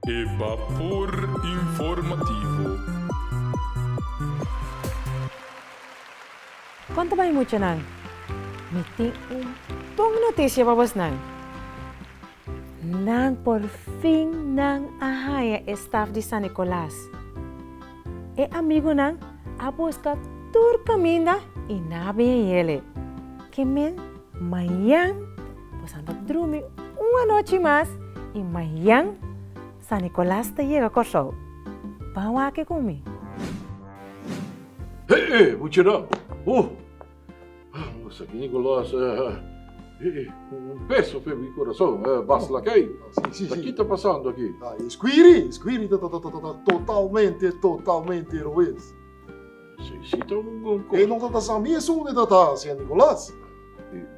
E bapor informativo. Kon ta bai muchanan? Mi tin un bon notisia pa bosnan. Nan por fin nan a haña e staf di San Nicolas. E amigunan a buska tur kaminda i nan a bin hele. Ke men mañan bosan ta drumi un anochi mas i mañan San Nicolas ta yega Kòrsou. Ban wak ku mi. He, muchanan! Oh! Vamos aki, Nicolas. Un peso fe mi corazón. Bas lakey. Sí, sí, sí. Ki ta pasando aki? Ah, squiri, squiri ta, ta, ta, ta, ta, totalmente, totalmente robes. Sí, sí, ta un un E no ta ta sa mes unda ta ta, San Nicolas.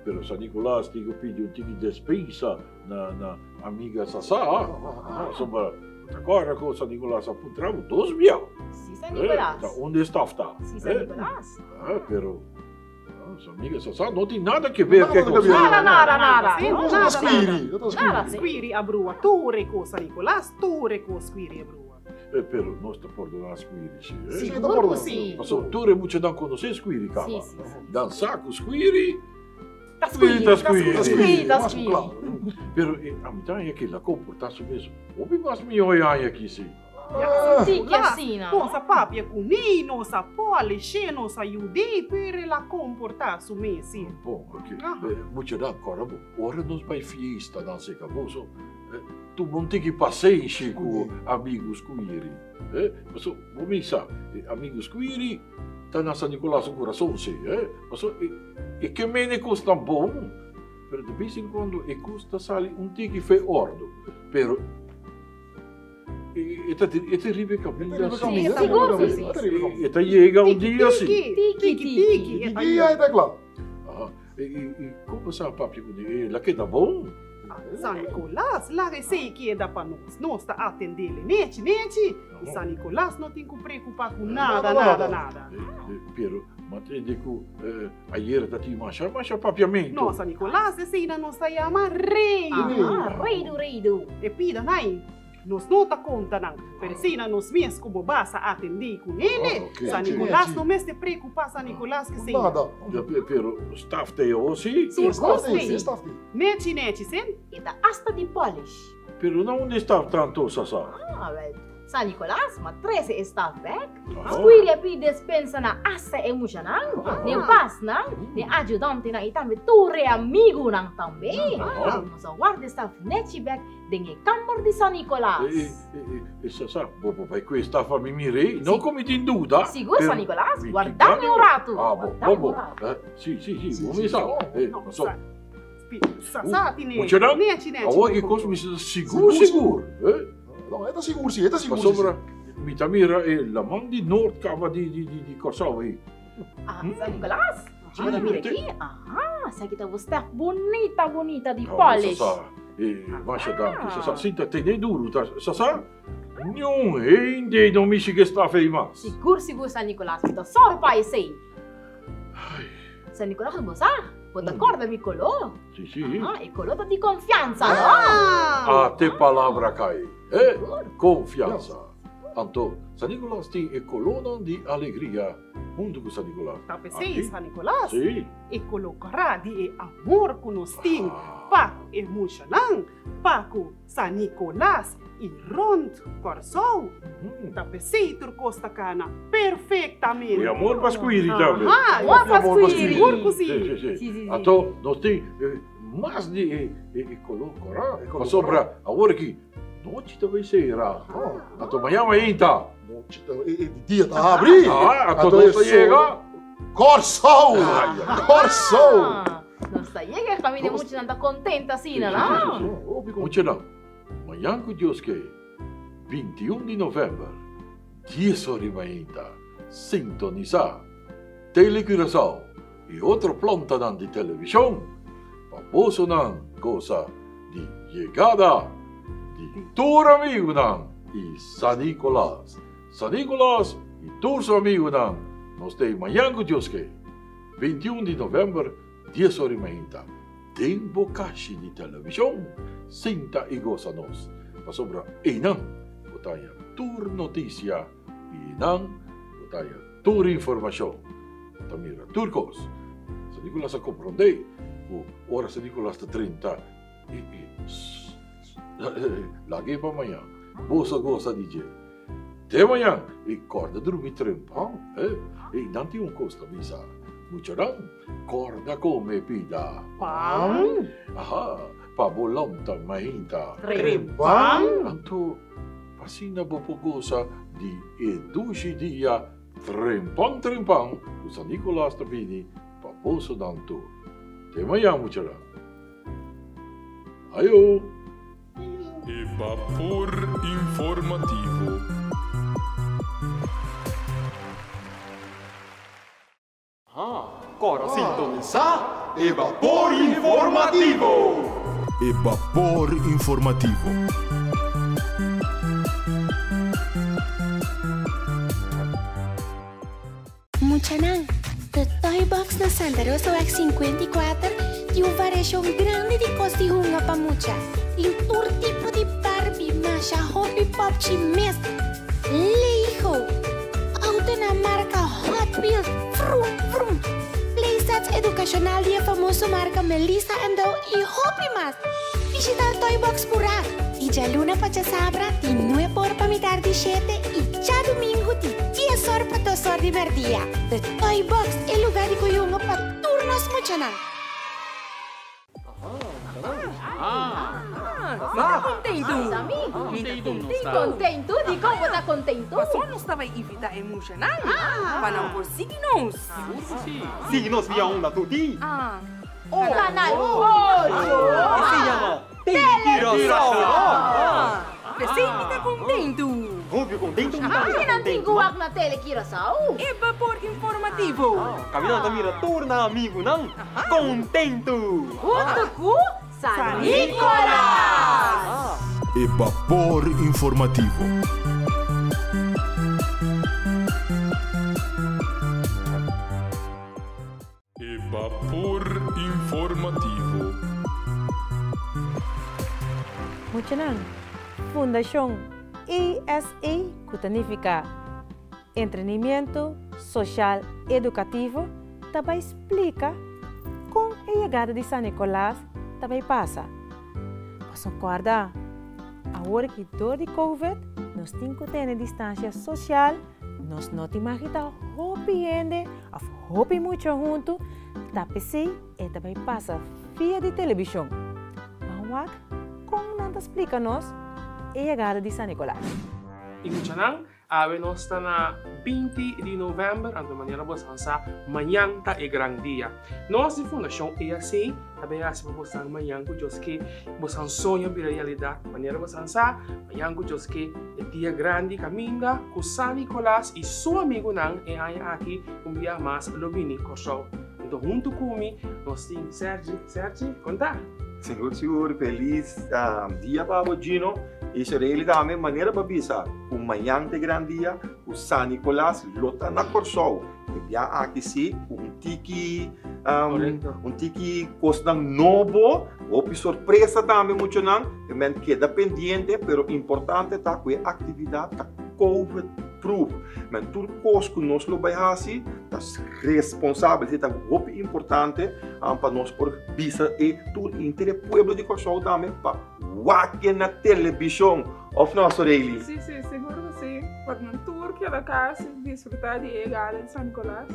Pero San Nicolas tin ku pidi un tiki despensa na na amiga Sasá. Ah, sombra, ta kòrda ku San Nicolas a puntra bo dos bia. Sí, San Nicolas. Ta unda e staf ta. Sí, San Nicolas. Ah, pero su amiga Sasá no tin nada ke ver ke kos. Nada, nada, nada. Sí, no, nada, squiri, no ta Nada. Squiri a brua tur e kos, San Nicolas, tur e kos squiri a brua. Pero nos ta pordoná Squiri, sí, eh? Sí, Sigur ku sí. Pasobra tur e muchanan konosé Squiri kaba. Sí, sí, sí. Dan sa ku Squiri, Ta Squiri, ta Squiri. Ta Squiri, ta Squiri. Pero a mi ta haña ke el a komportá su mes hopi mas mihó e aña aki, sí. Tiki asina. Nos a papia ku ni, nos a polish'é, nos a yud'é, pero el a komportá su mes, sí. Bon, oke. Muchanan, kòrda bo, ora nos bai fiesta nan serka boso, Tuma un tiki pasenshi ku amigu Squiri. Paso, bo misa, amigu Squiri ta na San Nicolas su kurason si. Paso, e ke mene kosnan bon, pero de bes en kuando e kos ta sali un tiki fe ordo. Pero e ta e ta riba e kaminda si. Sigur ku si. E ta yega un dia si. Tiki tiki. Tiki dia e ta kla. I kon bo sa papia ku e la keda bon? San Nicolas, laga esei keda pa nos. Nos ta atendele nechi nechi i San Nicolas no tin ku preokupa ku nada, nada, nada. Pero mi a tende ku ayera ta tin masha masha papiamentu. No, San Nicolas, eseinan nos ta yama reidu. Aha, reidu, reidu. E pida nai. Nos no ta konta nan, pero esei na nos mes ku bo basa atendé ku nele. San Nicolas no mester preokupá San Nicolas ku esei. Nada. Pero staf ta e awor si? Si, staf ta e, staf ta e. Nechi nechi, sin? E ta asta di polish. Pero na unda e staf ta anto, Sasa? Ah, wel, San Nicolas, ma trese e staf bek. Squiri a pidi despensa na asta e muchanan, n'e basnan, n'e ajudantenan i tambe tur e amigunan tambe. Nos a warda e staf nechi bek Den e kamber di San Nicolas. E sa sa, bo por bai ku e staf pa mi mir'é, no ku mi tin duda. Sigur, San Nicolas, warda mi un ratu. Ah, bo, bo, bo. Si, si, si, bo mi sa. Sa sa tine. Muchanan, awor e kos mi sa sigur, sigur. No, e ta sigur si, e ta sigur si. Pasobra mi ta mira e laman di Noord kaba di Kòrsou ei. Ah, San Nicolas, mira mira aki. Aha, esaki ta bo stef bunita, bunita di polish. Sasa, eh, masha danki. Sasa, sinta tene duru. Ta, sasa, niun hende no mishi ke staf ei mas. Sigur, sigur, San Nicolas, mi ta sòru pa esei. San Nicolas, bo sa, bo ta kòrda mi koló. Si, si. Aha, e koló ta di konfiansa, no? Ate palabra kai, eh? Konfiansa. Anto, San Nicolas tin e kolónan di alegria huntu ku San Nicolas. Ta p'esei, San Nicolas, Sí. e koló kòrá di e amor ku nos tin pa ku e mushanan, pa ku San Nicolas i rònt Kòrsou. Ta p'esei tur kos ta kana perfektamente. E amor pa squiri tambe. Aha, Amor pa squiri. Sigur ku sí. Sí, sí, sí. Sí, sí, sí. Anto, nos tin mas di e koló kòrá. Pasobra awor aki Nochi ta bay sera. Anto mañan mainta. Nochi ta e dia ta habri. Ah, anto nos ta yega. Kòrsou! Kòrsou! Nos ta yega e familia muchanan ta kontento asina, no? Muchanan, mañan ku Dios ke, 21 di novèmber, dies ora di mainta, sintonisá Tele Curaçao i otro plantanan di televishon pa bosonan gosa di yegada di tur amigunan i San Nicolas. San Nicolas i tur su amigunan nos ta e mañan ku Dios ke, 21 di novèmber, dies ora i mainta, den bo kashi di televishon, sinta i gosa nos. Pasobra einan bo ta haña tur notisia i einan bo ta haña tur informashon. Bo ta mira tur kos. San Nicolas a komprondé ku ora San Nicolas ta drenta e lag'é pa mañan. Boso gosa di dje. Te mañan i kòrda drumi trempan. Einan tin un kos ta bisa muchanan, kòrda kome pida pan. Aha, pa bo lanta mainta. Trempan. Anto asina bo por gosa di e dushi dia trempan trempan ku San Nicolas ta bini pa bosonan tur. Te mañan muchanan. Ayo! E Bapor Informativo. Kòrda sintonisá e Bapor Informativo! E Bapor Informativo. Muchanan, The Toy Box na Santa Rosaweg 54 tin un variashon grandi di kos di hunga pa mucha. Tin tur tipo di Barbie, masha hopi popchi mes, Lego, autonan marka Hot Wheels, vrum vrum, playsets edukashonal di e famoso marka Melissa and Doug i hopi mas! Bishita Toy Box purá di djaluna pa djasabra di nuebe or pa mitar di shete i djadumingu di dies or pa dos or di merdia. The Toy Box, e lugá di koyungo pa tur nos muchanan. Mi ta kontentu. Mi ta kontentu. Kontentu? Dikon bo ta kontentu? Pasobra nos ta bai invitá e muchanan pa nan por sigui nos. Sigui nos via unda tuti. Canal ocho. E se yama Telecuraçao. P'esei mi ta kontentu. Hopi kontentu mi ta. Aki nan tin ku wak na Telecuraçao. E bapor informativo. Kaminda ta mira tur nan amigunan kontentu. Huntu ku San Nicolas. E bapor informativo. E bapor informativo. Muchanan, Fundashon ESE ku ta nifiká Entrenimiento Soshal Edukativo ta bai splika kon e yegada di San Nikolas ta bai pasa. Pasobra kòrda, awor ki dor di Covid nos tin ku tene distansia sosial, Nos no tin mag ta hopi hende of hopi mucha huntu, ta p'esei e ta bai pasa via di telebishon. Ban wak kon nan ta splika nos e yegada di San Nicolas. I muchanan, awe nos ta na 20 di novèmber, anto manera bo san sa, mañan ta e gran dia. Nos di Fundashon EAC ta bai hasi pa bosan mañan ku Dios ke bosan soño bira realidat. Manera bosan sa, mañan ku Dios ke e dia grandi kaminda ku San Nicolas i su amigunan e aña aki un bia mas lo bini Kòrsou. Anto huntu ku mi nos tin Sergi. Sergi, konta! Sigur sigur, felis dia pa bo Gino i Shirley tambe. Manera bo a bisa ku mañan ta e gran dia ku San Nicolas lo ta na Kòrsou. E bia aki si ku un tiki un tiki kosnan nobo, hopi sorpresa tambe muchanan, e men keda pendiente, pero importante ta ku e aktividat ta covid proof. Men tur kos ku nos lo bai hasi ta responsabel, esei ta hopi importante pa nos por bisa e tur henter e pueblo di Kòrsou tambe pa wak na telebishon, òf no Soreily? Si, si, sigur ku si. Pa nan tur keda kas i disfrutá di e yegada di San Nicolas.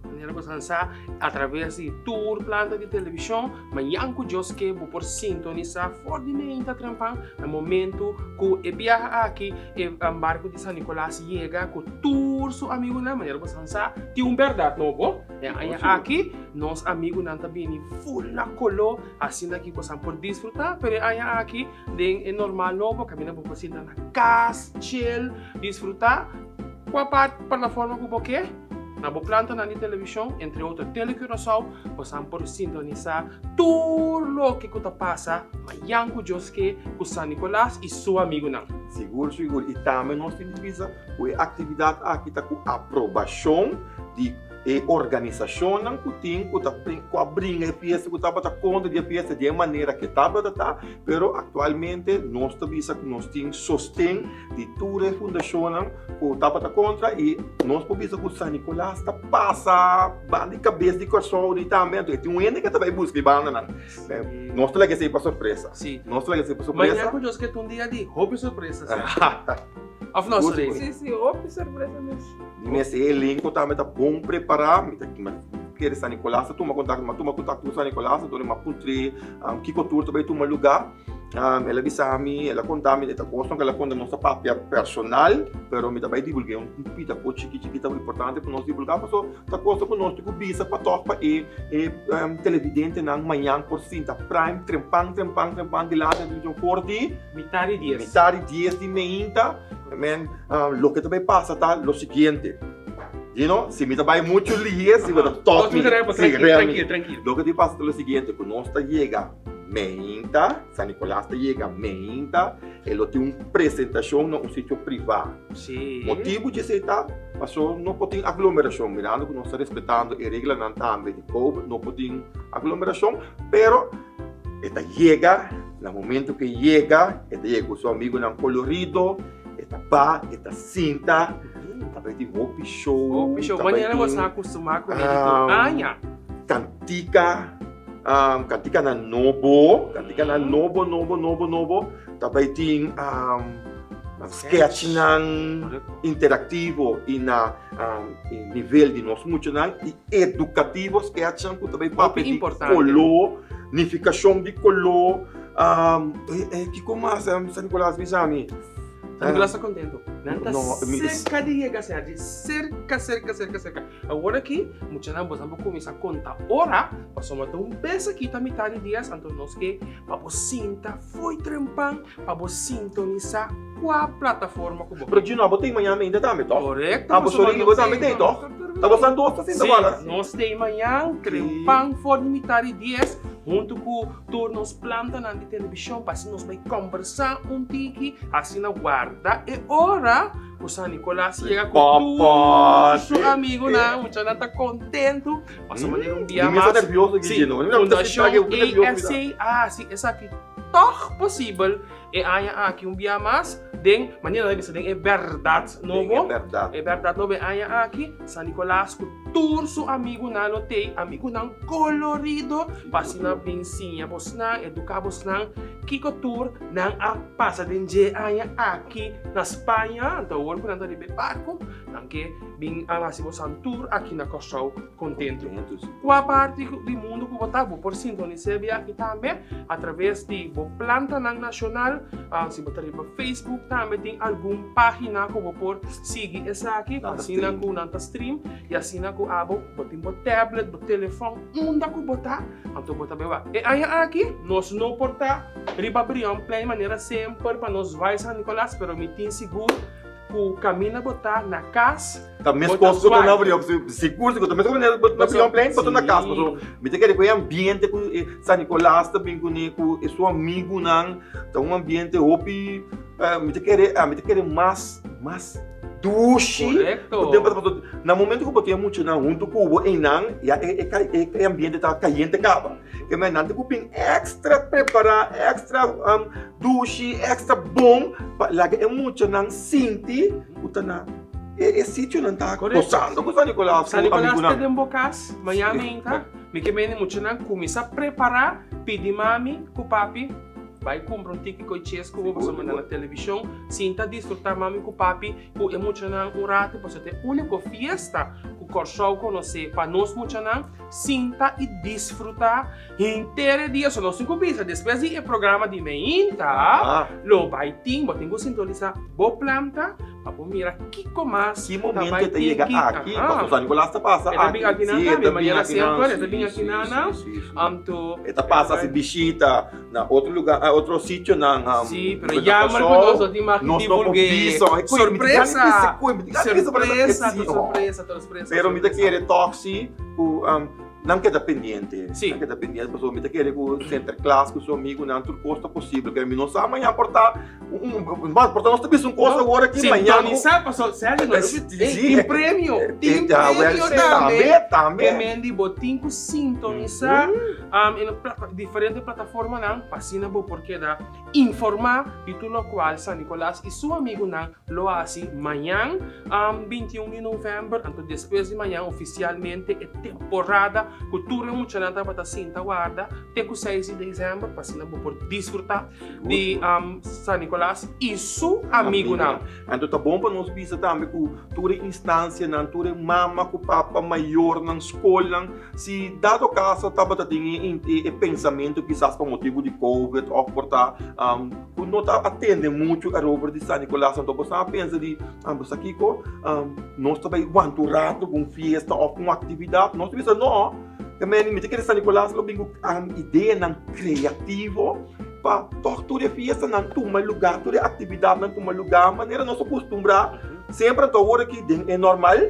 Manera bo san sa, atraves di tur planta di televishon, mañan ku Dios ke bo por sintonisá for di meinta trempan na momentu ku e biaha aki e barku di San Nicolas yega ku tur su amigunan. Manera bo san sa, tin un bèrdat nobo. E aña aki nos amigunan ta bini ful na koló, asina ki bosan por disfrutá. Pero e aña aki den e normal nobo kaminda bo por sinta na kas, chill, disfrutá kua part plataforma ku bo ke. Na bo plantanan di televishon, entre otro Tele Curaçao, bosan por sintonisá tur loke ku ta pasa mañan ku Dios ke ku San Nicolas i su amigunan. Sigur, sigur. I tambe nos tin di bisa ku e aktividat aki ta ku aprobashon di. E organisashonnan ku tin ku ta ku a bringa e fiesta ku tabata kontra di e fiesta di e manera ke tabata ta, pero aktualmente nos ta bisa ku nos tin sosten di tur e fundashonnan ku tabata kontra i nos por bisa ku San Nicolas ta pasa banda di kabes di Kòrsou di tambe, anto e tin un hende ke ta bai buska e bandanan. Nos ta laga esei pa sorpresa. Nos ta laga esei pa sorpresa. Mañana ku Dios ke ta un dia di hopi sorpresa. Of no, Soraya? Sí, sí, hopi sorpresa mes. Di mes e elenco tambe ta bon prepara. Mi ta kere San Nicolas ta tuma contacto, mi a tuma contacto cu San Nicolas, anto mi a puntr'é kico tur ta bay tuma lugar. El a bisa mi, el a conta mi, e ta cosnan cu el a conta nos ta papia personal, pero mi ta bay divulgu'é un pita cos chiki chiki ta importante pa nos divulga, pasobra ta cosnan cu nos tin cu bisa pa tog pa e televidentenan mañan por sinta prime trempan trempan trempan dilanti di television for di Mitar di dies. Mitar di dies di meinta. Men, loke ta bai pasa ta lo siguiente. You know, si mi ta bai mucho lihe, si bo ta stop mi. Sí, trankil, trankil. Loke ta pasa ta lo siguiente, ku nos ta yega meinta, San Nicolas ta yega meinta, e lo tin un presentashon na un sitio privá. Sí. Motibu dje esei ta, paso no por tin aglomerashon, mirando ku nos ta respetando e reglanan tambe di covid, no por tin aglomerashon, pero E ta yega, na momento ku e yega, e ta yega ku su amigunan kolorido, e ta ba, e ta sinta, ta bai tin hopi show. Hopi show, manera bo sa kustumá ku hende tur aña. Kantika, kantikanan nobo, kantikanan nobo, nobo, nobo, nobo, ta bai tin sketchnan interaktivo i na nivel di nos muchanan i edukativo sketchnan ku ta bai papia di koló, nifikashon di koló, kiko mas San Nicolas bisa mi? San Nicolas ta kontento. Nan ta serka di yega Sergi, serka serka serka serka. Awor aki muchanan boso por kuminsá konta ora pasobra ta un bes aki ta mitad di dies anto nos ke pa bo sinta fo'i trempan pa bo sintonisá kua plataforma ku bo Pero Gino, abo tin mañan ainda tambe, tòg? Korekto, Abo sorry, bo tambe tin, tòg? Ta bo san dos ta sinta wala? Sí, nos tin mañan, trempan for di mitad di dies, huntu ku tur nos plantanan di televishon pa asina nos bai kòmbersá un tiki, asina warda e ora ku San Nicolas yega ku tur su amigunan, muchanan ta kontentu, pasobra manera un bia Mi mas. ta nervioso, Sí, Gino. Mi ta Fundashon nervioso. ASA a hasi esaki. Tòg posibel e aña aki un bia mas den, manera nan ta bisa, den e bèrdat nobo. Den e bèrdat. E bèrdat nobo e aña aki, San Nicolas ku tur su amigunan lo tei, amigunan kolorido, pa asina bin siña bosnan, eduká bosnan kiko tur nan a pasa den dje aña aki na Spaña. Anto awor ku nan ta riba e barku, nan ke bin a hasi bosan tur aki na Kòrsou kontentu. Kua parti di mundu ku bo ta, bo por sintonis'é biaha aki tambe atraves di bo plantanan nashonal. Si bo ta riba Facebook tambe tin algun página ku bo por sigui esaki, asina ku nan ta stream i asina ku abo bo tin bo tablet, bo telefòn, unda ku bo ta, anto bo ta bai wak. E aña aki nos no por ta riba Brionplein manera semper pa nos bai San Nicolas, pero mi tin sigur Ku kaminda bo ta na kas. Ta meskos ku ta na Brion, sigur sigur ta meskos ku ta na Brionplein ku ta na kas pasobra mi ta kere ku e ambiente ku e San Nicolas ta bin kuné ku e su amigunan ta un ambiente hopi mi ta kere mi ta kere mas mas dushi. Korekto. Na momento ku bo tin e muchanan huntu ku bo einan ya e e ambiente ta kayente kaba. Ke men nan ta ku bin extra prepará, extra dushi, extra bon pa laga e muchanan sinti ku ta na e sitionan ta gosando ku San Nicolas ku San Nicolas amigunan. ta den bo kas mañana mainta, mi ke mende muchanan kuminsá prepará, pidi mami ku papi bai kumpra un tiki koi ches ku bo pasobra nan na televishon, sinta disfrutá mami ku papi ku e muchanan un ratu pasobra ta e úniko fiesta ku Kòrsou konosé pa nos muchanan. Sinta i disfrutá henter e dia. So nos tin ku bisa despues di e programa di meinta lo bai tin, bo tin ku sintonisá bo planta pa bo mira kiko mas Ki ta momento bai e ta tin yega ki aki? Pasobra San Nicolas ta pasa E ta bin aki. aki nan Sí, e tambe, ta bin manera aki nan. semper e ta bin Sí, aki sí, nan nan. sí, sí, sí. Anto E ta pasa hasi bishita na otro lugar, a otro sitionan. Sí, pero na jammer ku Kòrsou. nos no tin mag Nos no por divulgu'é. bisa. Ai, koe, mi tin gana di Sorpresa! bisa, koe, mi tin gana di bisa, pero Sorpresa, sí, tur oh. sorpresa, tur sorpresa, Pero mi ta sorpresa. kere tòg sí ku. Nan keda pendiente. Sí. Nan keda pendiente pasobra mi ta kere ku Sinterklaas ku su amigunan tur kos ta posibel. Pero mi no sa mañan por ta un por ta nos ta bisa un kos awor aki mañan. Sintonisa pasobra Sergio no sí, tin premio. Tin premio tambe. Tambe. Ke men di bo tin ku sintonisa en diferente plataformanan pa asina bo por keda informa di tur lokual San Nicolas i su amigunan lo hasi mañan 21 di novèmber, anto despues di mañan ofisialmente e temporada ku tur e muchanan tabata sinta warda te ku 6 di desèmber pa asina bo por disfrutá di San Nicolas i su amigunan. Anto ta bon pa nos bisa tambe ku tur e instansianan, tur e mama ku papa, mayornan, skolnan, Si dado caso tabata tin e pensamiento kisas pa motibu di covid of por ta cu no ta atende mucho erover di San Nicolas anto boso a pensa di bo sa kico nos ta bay wanta un rato cu un fiesta of un actividad nos ta bisa no mi ta kere San Nicolas lo bin cu ideanan creativo pa toch tur e fiestanan tuma lugar tur e actividadnan tuma lugar manera nos a custumbra semper anto awor aki den e normal.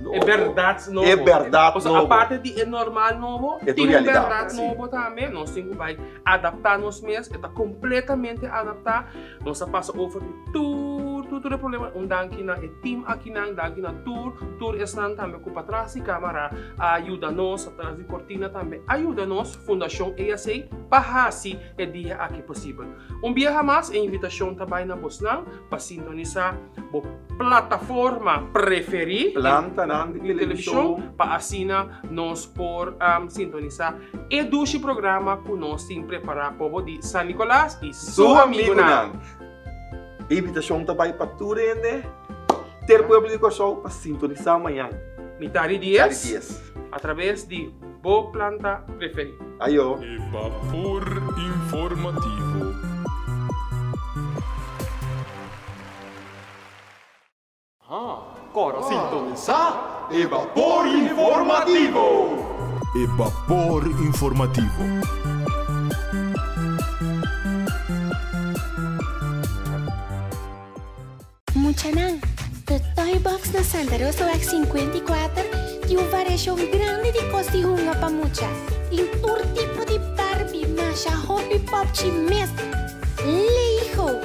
E bèrdat nobo. E bèrdat nobo. Aparte di e normal nobo, tin un bèrdat nobo tambe. Nos tin ku bai adaptá nos mes. E ta kompletamente adaptá. Nos a pasa over di tur, tur, tur e problema. Un danki na e tim akinan, danki na tur, tur esnan tambe ku patras di kámara a yuda nos, atras di kortina tambe a yuda nos, Fundashon EAC, pa hasi e dia aki posibel. Un biaha mas e invitashon ta bai na bosnan pa sintonisá bo plataforma preferí Plantanan di televishon. pa asina nos por sintonisá e dushi programa ku nos tin prepará pa bo di San Nicolas i su amigunan. E invitashon ta bai pa tur hende ter pueblo di Kòrsou pa sintonisá mañan. Mitad di dies atraves di bo planta preferí. Ayo. E Bapor Informativo. Kòrda sintonisá e Bapor Informativo! E Bapor Informativo. Muchanan, The Toy Box na Santa Rosaweg 54 tin un variashon grandi di kos di hunga pa mucha. Tin tur tipo di Barbie, masha hopi popchi mes, Lego,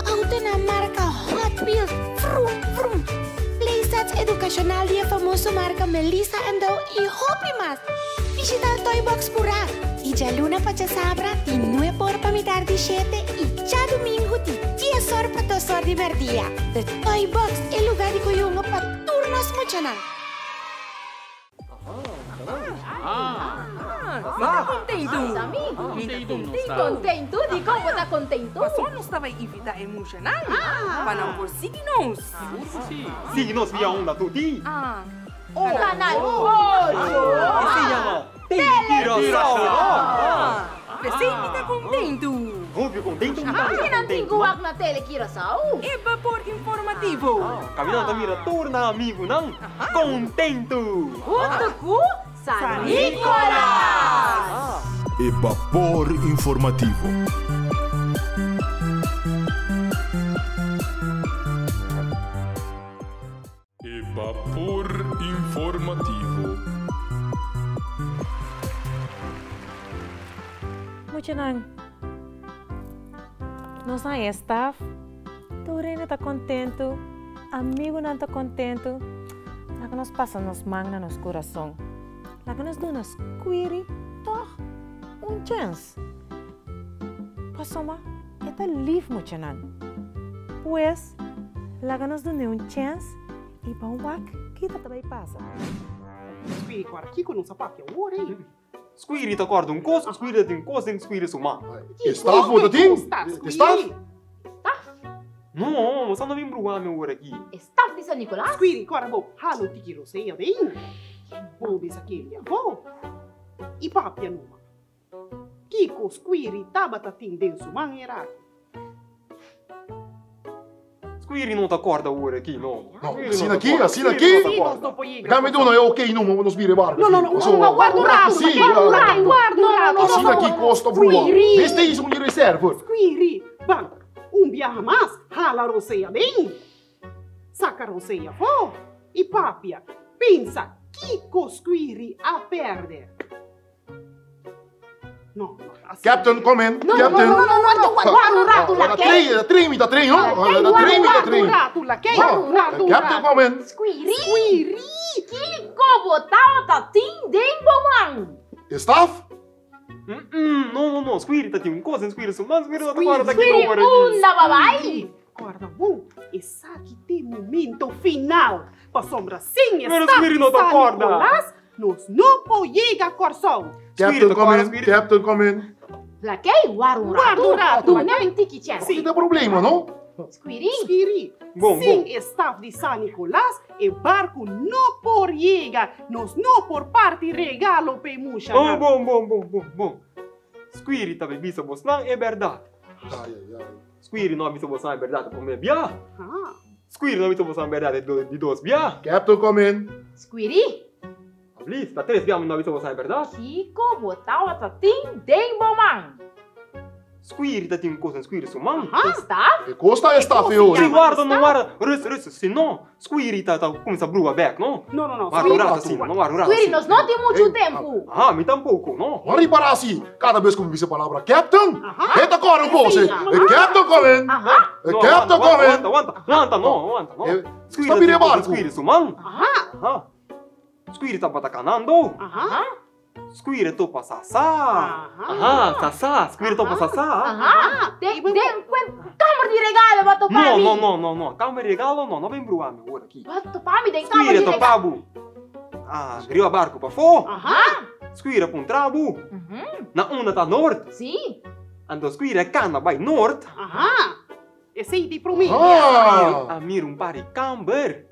autonan marka Hot Wheels, vrum vrum, playsets edukashonal di e famoso marka Melissa and Doug i hopi mas! Bishita Toy Box purá di djaluna pa djasabra di nuebe or pa mitar di shete i djadumingu di dies or pa dos or di merdia. The Toy Box, e lugá di koyunga pa tur nos muchanan. Mi ta kontentu. Mi ta kontentu. Kontentu? Dikon bo ta kontentu? Pasobra nos ta bai invitá e muchanan pa nan por sigui nos. Sigur ku si. Sigui nos via unda tuti. Kanal ocho. E se yama Telecuraçao. P'esei mi ta kontentu. Hopi kontentu mi ta. Ki nan tin ku wak na Telecuraçao? E bapor informativo. Kaminda ta mira tur nan amigunan kontentu. Huntu ku San Nicolas! E bapor informativo. E bapor informativo. Muchanan, nos na e staf, tur hende ta kontentu, amigunan ta kontentu. Laga nos pasa nos man na nos kurason. Laga nos duna Squiri tòg un chèns. Pasobra e ta lif muchanan. Pues, laga nos dun'é un chèns i ban wak kita ta bai pasa. Squiri kòrda kiko nos a papia awor ei? Squiri ta kòrda un kos, Squiri ta tin kos den Squiri su man. E staf bo ta tin? E staf? Staf? No, bo sa no bin bruha mi awor aki. E staf di San Nicolas? Squiri kòrda bo halo tiki rosea den. Bo bisa kende afó i papia numa. Kiko Squiri tabata tin den su man era aki? Squiri no ta corda awor aki, no. No, asina aki, asina aki. Dame duna e ok numa, nos bira e barco. No, no, no, no, guarda un rato, guarda un rato, guarda un rato. Asina aki costa brua. Mester is un di reserva. Squiri, ban, un biaha mas, hala rosea den. Saca rosea afó i papia, pensa. kiko Squiri a pèrdè. No, no, asina. Captain, come in. No, no, Captain. no, no, no, no, no, wak un ratu, Ah, lakei. Da trein, mi ta trein, no? Da trein, mi ta Wak un trein. ratu, lakei. No, Un ratu, un Captain, ratu. come in. Squiri. Squiri. Kiko bo tabata tin den bo man? Staf? No, no, no, Squiri ta tin un kos den Squiri su man, Squiri no ta kòrda Squiri, kiko por aki. unda bo a bai? Kòrda bon, esaki t'e momento final. Pasobra sin e Pero staf Squiri di no ta San kòrda. Nicolas, nos no por yega Kòrsou. Captain, come in. Captain, come in. Lakei, wak un ratu. Wak un ratu, Duna un tiki chèns. Ki ta problema, no? Squiri. Squiri, Bon, sin bon. e staf di San Nicolas, e barku no por yega. Nos no por parti regalo p'e mushanan. Bon, bon, bon, bon, bon, bon. Squiri ta bai bisa bosnan e bèrdat. Ai, ai, ai. Squiri no a bisa bosnan e bèrdat e promé bia. Ah. Squiri no a bisa bosnan e bèrdat e di dos bia. Captain, come in. Squiri. Ablis, ta tres bia mi no a bisa bosnan e bèrdat. Kiko bo tabata tin den bo man? Squiri ta tin un kos den Squiri su man. Staf? E kos ta e staf e ora. Si warda no warda, rus rus, si no, Squiri ta ta kuminsá brua bèk, no? No, no, no. Warda un rato asina, no warda un rato Squiri, asina. nos no tin muchu tempu. Aha, mi tampoko, no. Bo a ripará si kada bes ku mi bisa e palabra Captain, e ta kòrda un kos, e Captain come in, e No, Captain wanta, come in. wanta, wanta, wanta, no, wanta, no. Squiri Sta ta bira e tin un kos den barku. Squiri su man. Aha. Aha. Squiri tabata kanando. Aha. Squiri topa Sasá. Aha, Sasá. Squiri topa Sasá. Aha. Den, den kuen kamer di regalo bo a topa No, mi. no, no, no, no. Kamer di regalo no. No bin brua mi ora aki. Bo a topa mi den kamer Squiri di topa regalo. bo. Ah, riba barku pafó. Aha. Squiri a puntra bo. Na unda ta Noord? Sí. Anto Squiri a kana bai Noord. Aha. Esei di promé. Squiri a mira un par di kamber.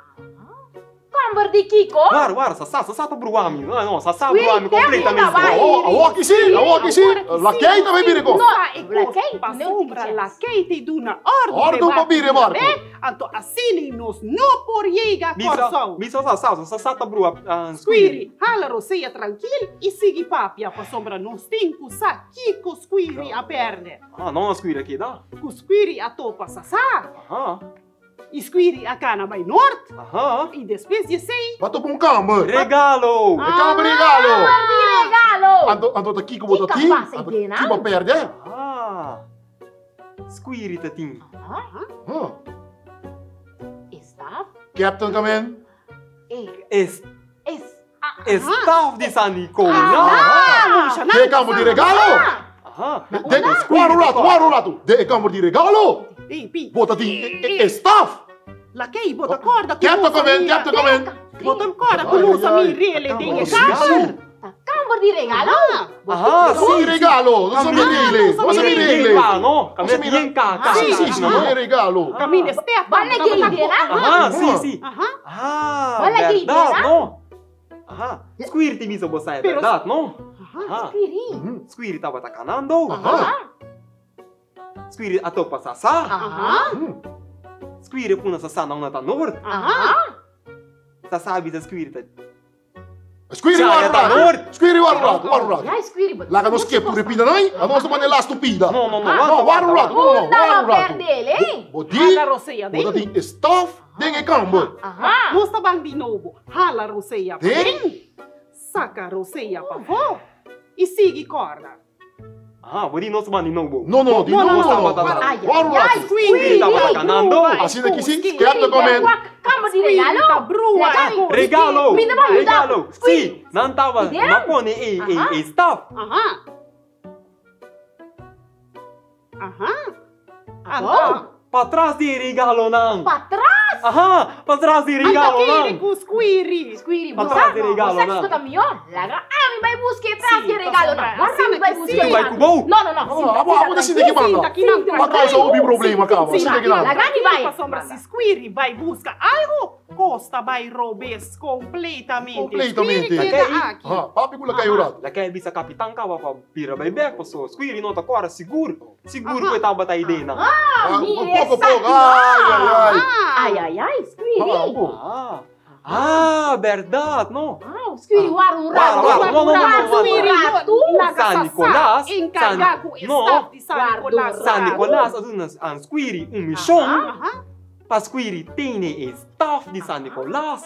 Kamber di kiko? War, war, Sasá, Sasá ta brua mi. No, no, Sasá Squiri, brua mi tempu completamente. ta bai. Oh, awor ki si, awor ki si. Lakei ta bai bira ko. No, E Lakei, kos pasobra Lakei te duna ordu Ordu pa bira e barku. Anto asina nos no por yega Kòrsou. Bisa Sasá, Sasá ta brua Squiri. Squiri, hala rosea trankil i sigui papia pasobra nos tin ku sa kiko Squiri a pèrdè. Ah, no, Squiri a keda. Ku Squiri a topa Sasá. Aha. I Squiri a kana bai nort. Aha. I despues di esei. Bo a topa un kamber. Regalo! E kamber di regalo! Kamber di regalo! Anto, anto ta kiko bo ta tin? Kiko a pasa Anto ei den, ki bo a pèrdè? Ah. Squiri ta tin. Aha. Huh. E staf? Captain come in. E. Es. Es. E staf di San Nicolas. Aha! Den e kamber di regalo! Aha. Den, wara un ratu, wara un ratu. Den e kamber di regalo! Ei, pi. Bo ta tin e staf! Lakei, bo ta kòrda ku Captain nos come in, a mira. Captain come in. Bo ta kòrda ku nos a mir'é den e kamber. Ta kamber di regalo. Aha, Kamber di si. regalo, nos a mir'é, nos a mir'é. Yenka, no? Kamber di yenka, ka. Si, si, si, e regalo. Kaminda Stefan. Ban lagi idea na. Aha, si, si. Aha. Ah, Ban lagi idea bèrdat, na. no? Aha. Squiri tin bisa bo sa e bèrdat, no? Aha. Squiri. Squiri tabata kanando. Aha. Squiri a topa Sasá. Aha. Squiri a puna Sasá na una ta nort. Aha. Sasá a bisa Squiri ta. Squiri Chaya wara ta un rato. nort. Squiri wara un rato, wara un rato. Ya, Squiri, bo. Laga nos skip tur e pida nan, a nos ta manda e lastu pida. No, no, no, No, wara un rato, no, no, Unda wara un bo rato. pèrdè, eh? Bo di, Hala rosea bo ta den. tin e staf den e kamber. Aha. Nos ta ban di nobo. Hala rosea Den? paden. Saka rosea pafó. I sigui kòrda. Aha, bo di nos ban di nobo. No, no, di No, no, nobo no, no. no. Ay, Wara un ay, rato. Squiri tabata kanando. Asina ki si, Captain come in. Kamber di Squiri regalo. ta brua. Laga mi. Regalo! Mi ta ban yuda. Regalo! Si! Nan taba, Idea? nan pone e, e, Aha. e staf. Aha. Aha. Abo. Anto, Patras di e regalonan. Patras. Aha! Patras di e anto kere regalonan. ku Squiri. Squiri, bo Patras sa, di bo regalo sa nan. kiko ta mihó? Laga ami bai buska e tras Sí, di e regalo nan. pasobra Warda asina mi bai ki buska sí. e Bai ku bo. No, no, no. No, Sinta, abo, abo sinta, ta sinta ki manda. Sinta ki nan Pa causa hopi problema caba. Sinta ki nan. Laga mi bai. Pasobra si Squiri bai buska algo, kos ta bai robes completamente. Completamente. Squiri keda aki. Aha, papi ku la kai un rato. La kai bisa kapitan kaba pa bira bai bek paso Squiri no ta kora sigur. Sigur ku e tabata idea nan. Ah, Ah, mira poco esaki poco. Ai, ai, ai. Ai, ai, ai, Squiri. Ah, bo. Ah, ah, bèrdat, no? Ah, Squiri, wara un Wara, rato. wara, no, no, no, no, Wara un rato. Laga San Sasá Nicolas, enkargá San- ku e no. staf di San Guarda Nicolas. un San Nicolas a duna an Squiri un mishon Aha. pa Squiri tene e staf di San Nicolas,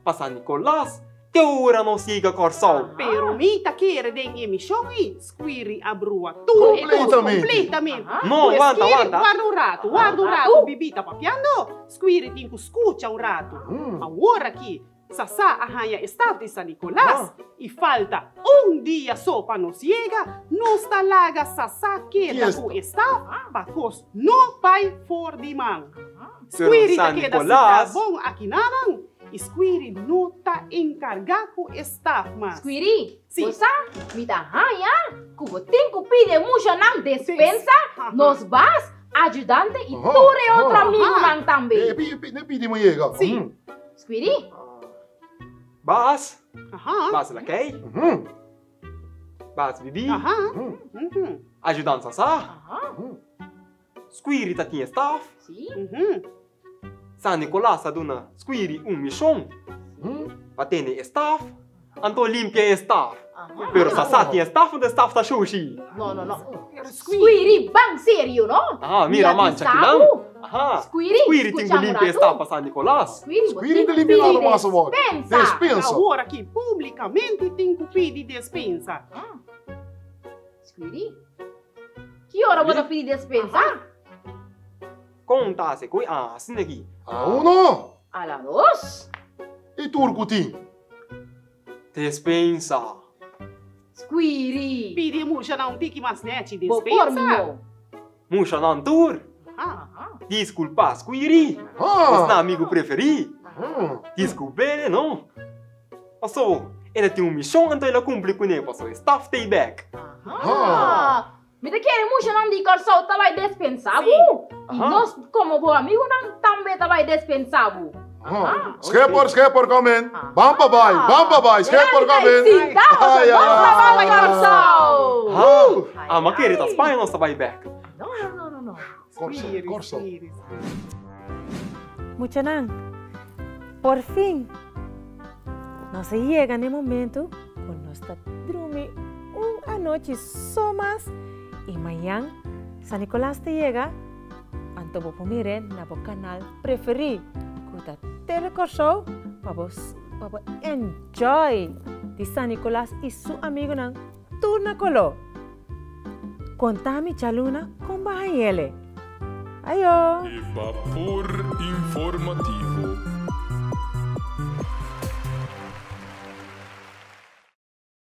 pa San Nicolas. Te ora nos yega Kòrsou. Pero mi ta kere den e mishon ei, Squiri a brua tur e kos kompletamente. No, wanta, wanta. Warda un ratu, warda un ratu, Bibi ta papiando. Squiri tin ku skucha un ratu. Awor aki, Sasá a haña e staf di San Nicolas i falta un dia so pa nos yega, nos ta laga Sasá keda ku e staf pa kos no bai for di man. Squiri ta keda sintá bon akinanan i Squiri no ta enkargá ku e staf mas. Squiri, bo sa mi ta haña ku bo tin ku pidi e mushanan despensa, nos bas, ayudante i tur e otro amigunan tambe. E pidi mi yega. Squiri. Bas. Bas lakei. Bas bibi. Ayudant sasá. Squiri ta tin e staf. San Nicolas a duna Squiri un mishon pa tene e staf. Anto limpia e staf. Pero Sasá tin e staf anto e staf ta shushi. No, no, no. Squiri, ban serio, no? Aha, mira mancha kinan. Aha. Squiri, Squiri tin ku limpia e staf pa San Nicolas. Squiri ta limpia nada mas awor. Despensa. Awor aki publicamente tin ku pidi despensa. Squiri, ki ora bo ta pidi despensa? Kon ta hasi ku asina aki? A la uno. A la dos. I tur ku tin. Despensa. Squiri. Pidi e mushanan un tiki mas nechi Bo por despensa. mihó. Mushanan tur. Disculpa Squiri. Nos na amigo preferí. Disculp'e no. Paso e ta tin un mishon anto el a cumpli cune paso e staf ta ei bek. Mi ta kere mushanan di Kòrsou ta bai despensá bo. I nos komo bo amigunan tambe ta bai despensá bo. Schepper, schepper, kom in. Ban pa bai, ban pa bai, schepper, kom in. Sinta, nos ta bai Kòrsou. Ha, ama kere ta Spaña nos ta bai bek. No, no, no, no, no. Kòrsou, Kòrsou. Muchanan, por fin nos a yega na e momento ku nos ta drumi un anochi so mas i mañan San Nicolas ta yega, anto bo por mir'é na bo kanal preferí ku ta Tele Kòrsou pa bo pa bo enjoy di San Nicolas i su amigunan tur na koló. Konta mi Chaluna kon bo a hañ'ele. Ayo! E Bapor Informativo.